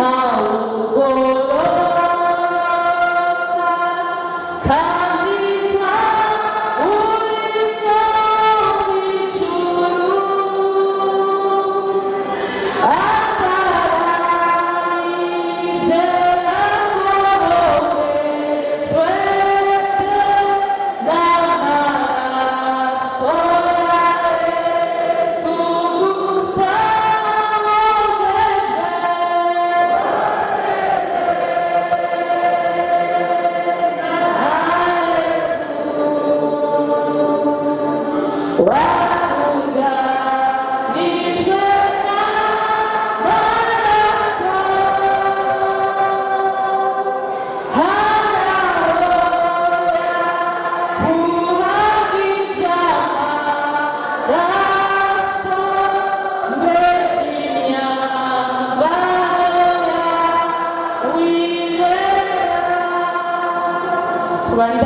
Ntawugororoka kandi nta uri no mu ijuru ataramwizera ngo bogejwe n'amaraso ya Yesu gusa bogejwe. Watunganijwe n'amaraso, hararoya kuhagija amaraso, mbe imyambaro yawe irera. Tubandanye.